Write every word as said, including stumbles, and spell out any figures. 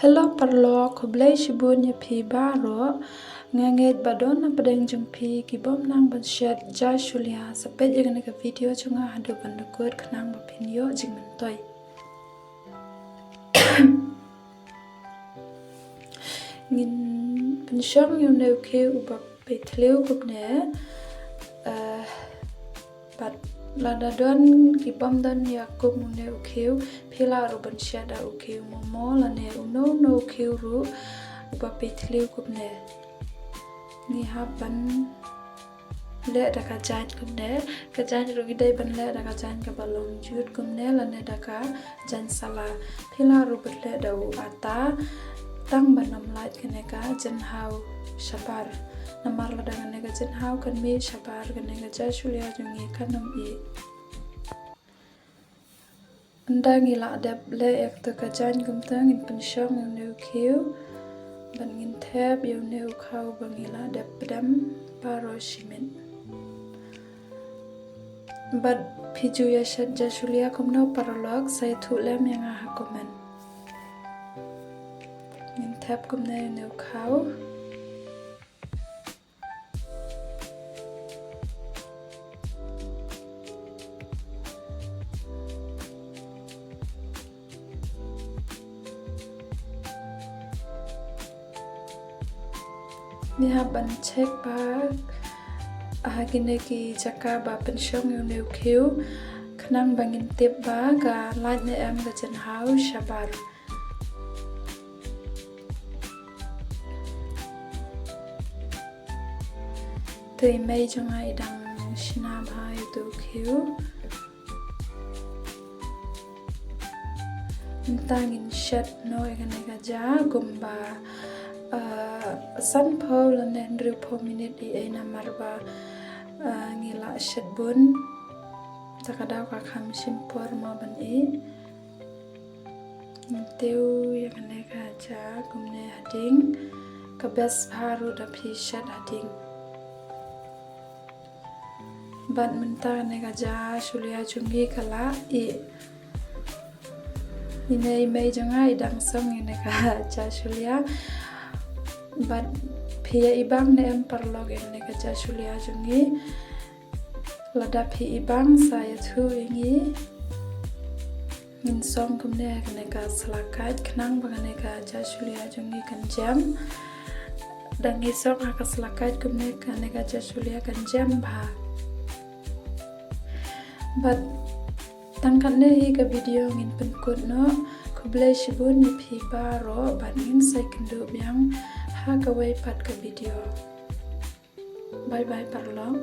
Hello paralok, khublei shibun ïa phi baroh. Nga ngeit ba don na pdeng jong phi ki bym nang ban shet ja shulia. Sa peit ïa kane ka video jong nga haduh ban da kut khnang ba phin ïoh jingmyntoi. Ngin pynshong ïa une u khiew uba pei thliew kumne. Eh, bad lada don ki bym don ïa kum une u khiew, phi lah ruh ban shet da u khiew momo lane uno uno u khiew ruh uba pei thliew kumne. Ngi hap ban leh da ka jaiñ kumne. Ka jaiñ ruh ngi dei ban leh da ka jaiñ kaba long jut kumne lane da ka jaiñ sala. Phi lah ruh ban leh da u ata tang ban ym lait kane ka jynhaw shabar. Namar lada kane ka jynhaw kan mih shabar kane ka ja shulia jong ngi kan ym ih. Ynda ngi la dep leh ïa kata ka jaiñ kumta ngin pynshong ïa une u khiew bad ngin thep ïa une u khaw ba ngi la dep pdem baroh shi miet. Bad phi ju ïa shet ja shulia kumno paralok, sa ïathuh lem ïa nga ha comment. Ngin thep kumne ïa une u khaw. Ngi hap ban check ba ha kine ki jaka ba pynshong ïa une u khiew khnang ba ngin tip ba ka lait ne em ka jynhaw shabar. Te i mei jong nga i dang shna bha ïa uto u khiew. Mynta ngin shet noh ïa kane ka ja kumba, ah, sanphew lane hynriewphew minit i ei namar ba, ah, ngi la shet bun. Te ka daw ka kham shim por mo ban ih. Ngin tiew ïa kane ka ja kumne hading. Ka best bha ruh da phi shet hading. Bad mynta kane ka ja shulia jong ngi ka la ih. Ine i mei jong nga i dang song ïa kane ka ja shulia. Bad phi ïa ibang ne em paralok ïa kane ka ja shulia jong ngi. Lada phi ibang sa ïathuh ïa ngi. Ngin song kumne ha kane ka sla kait khnang ba kane ka ja shulia jong ngi kan jem. Da ngi song ha ka sla kait kumne kane ka ja shulia kan jem bha. Bad tang katne hi ka video ngin pynkut noh. Khublei shibun ïa phi baroh bad ngin sa ïakynduh biang ha kawei pat ka video. Bye bye paralok.